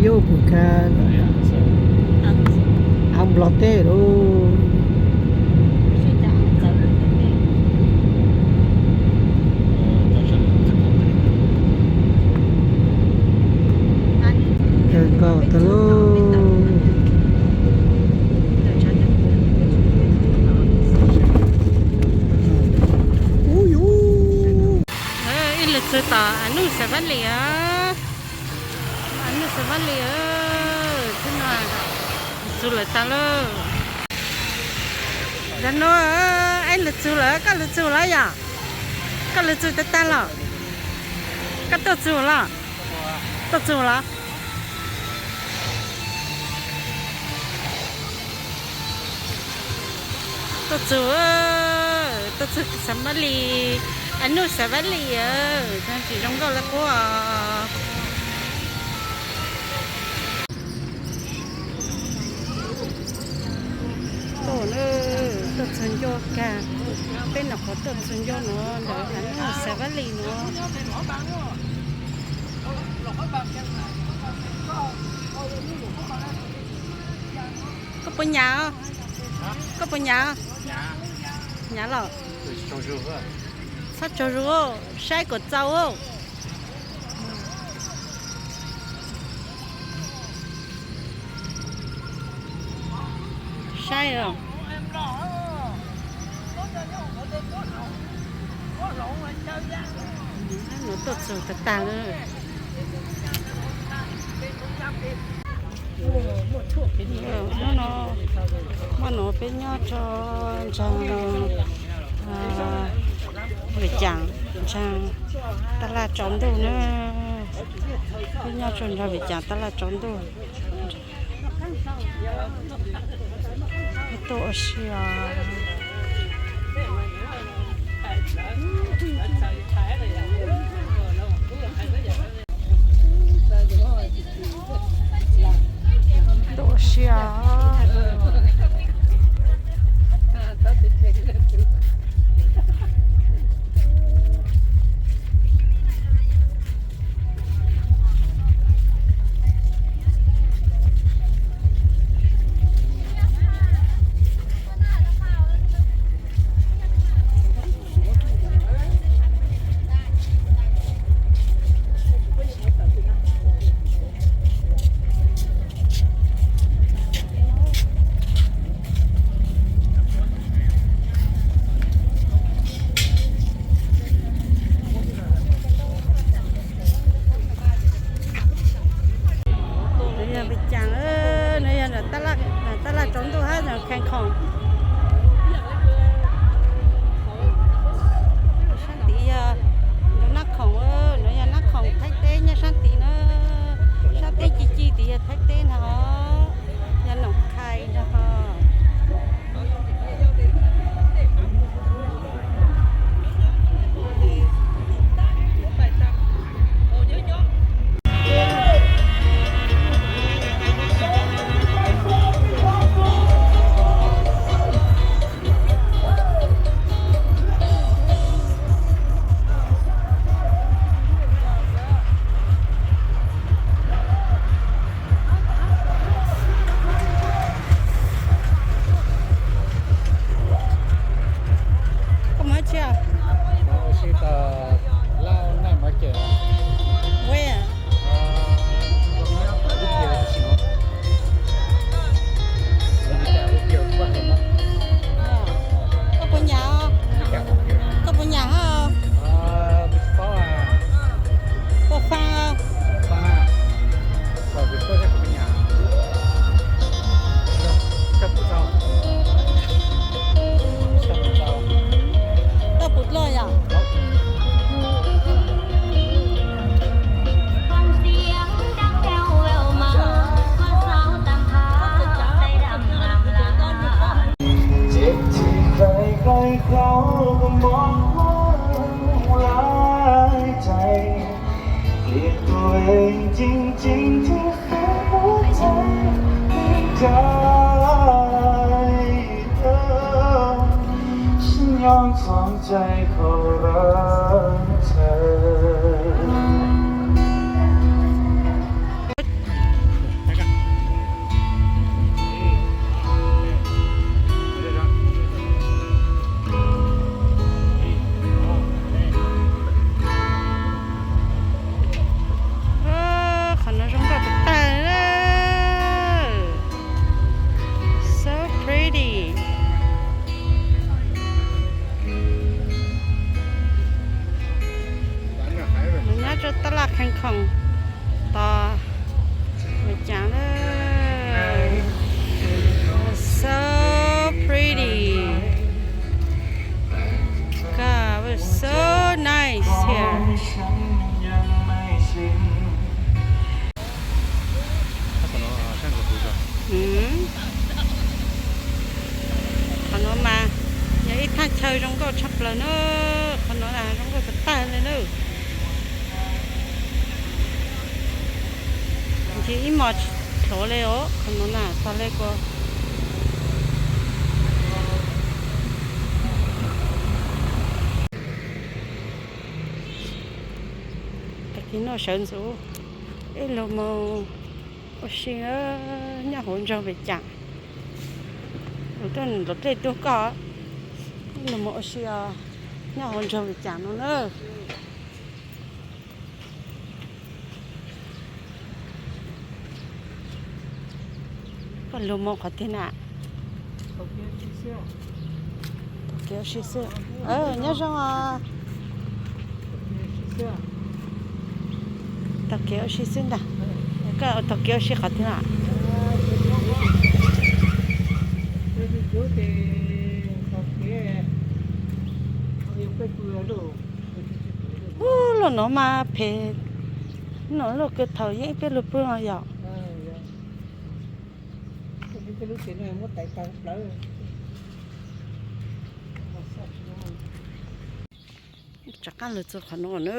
Yuj pum ka av nplog teb lauj. Kawg nkaus tag lauj. Ib lwm txug tom Av Nuj Xav Vaj Lis os. Av Nuj Xav Vaj Lis, txug lawm tag lauj. Zag nuav ib lwm txug lawm, koj lwm txug lawm yom? Koj lwm txug tag tag los? Koj tuaj txug los? Tuaj txug los? Tuaj txug, tuaj txug Xav Vaj Lis, Av Nuj Xav Vaj Lis, tsis zoo nkauj li qub os. Tuaj, tuaj txug ncauj kag, peb nyuam qhuav tuaj txug ncauj no ntawm Av Nuj Xav Vaj Lis no. Koj puas nyam? Koj puas nyam? Nyam los? Txhob tsaug zug, saib kom txaus. Saib os. Nuav tuaj txug tag tag lawm. Hmo no peb nyob rau nraag Vim Caam, nraag taj laj tsaus ntuj na. Peb nyob rau nraag Vim Caam taj laj tsaus ntuj. Tuaj ua si os. Tuaj ua si os. Nuav yog Vim Caam, nuav yog taj laj tsaus ntuj hab, kheev khoom. Sab tid yog nab khoom, nuav yog nab khoom Thaib teb nyob sab tid na. Sab teb ci ci tid yog Thaib teb ntag, yog Noom Khai ntag. Koj mus dab tsi? Mus ua si tom Lauj Naij Mov Ces. Koj puas nyam? Koj puas nyam hab? Puas faa? Tau puv dlua yom? Zoo nkauj tshaj plaws na, qhov no na zoo nkauj tag tag li na. Ntshe ib hmos tsis txog li os, qhov no na txog li ko. Tag kis no sawv ntxov ib los mus ua si nyob hauv nroog Vis Cas. Kuv tuaj nrog dlej tuaj koj, ib los mus ua si os nyob hauv nroog Vis Cas no na. Koj lug mus qhov twg na? Taug kev ua si xwb. Nyob zoo os. Taug kev ua si xwb ntag. Koj taug kev ua si qhov twg na? Ub, lub no mas phem, lub no lub kws thaum yeej peb lug pw no yom. Rov qaab lug txug qhov no na.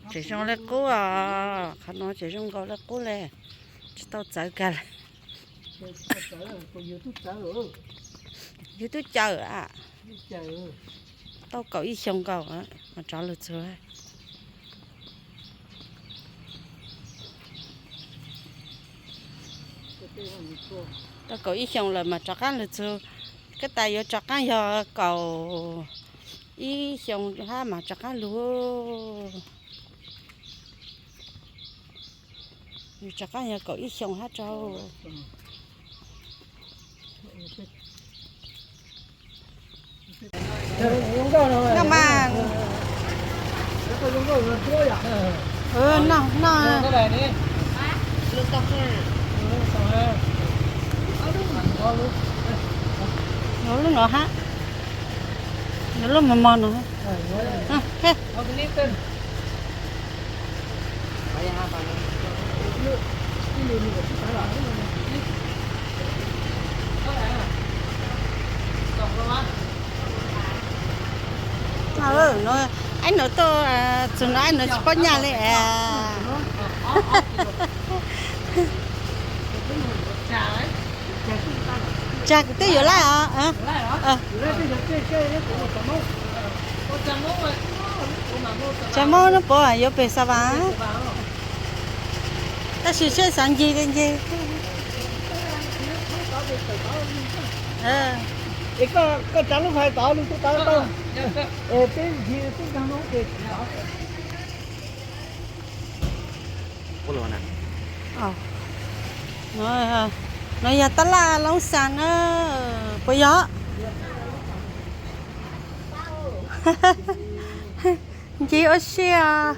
Tseem zoo le qub os, qhov no tseem zoo nkaus le qub le, tsis tau txawv kag le. Yug tub cawm a, tau kaum ib xyoos nkaus mas rov lug txug. Tau kaum ib xyoos lawm mas rov qaab lug txug. Koj tas yuav rov qaab yog kaum ib xyoos hab mas rov qaab lug. Yus rov qaab yog kaum ib xyoos hab rau. Noj mas. Noj, noj. Yuav lub no hab. Yuav lub mos mos no. Ib nus tuaj txug no ib nus tsis paub nyaj li. Tsag kuv twb yuav lawm os. Tsag Hmoob no puas yuav pem Xav Vas, tab sis seb xav ncig li ncig. Koj tsav lub hais tod lug tub tod tau, peb ncig tub nrog lub. No yog tab laj Loob Xas na, puas yog? Ncig ua si os.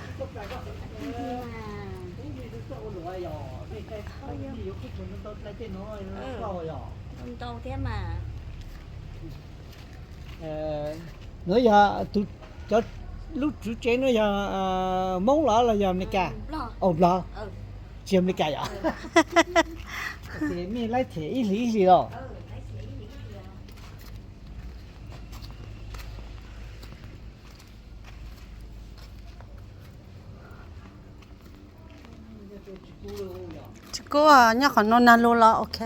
Nuav yog cov, lub tswv tsev nuav yog Hmoob los los yog Amelikas? Nplog. Tsis yog Amelikas yom? Mej laib them ib hlis ib hlis los. Tsis kub, nyob qhov no nag lug los ok.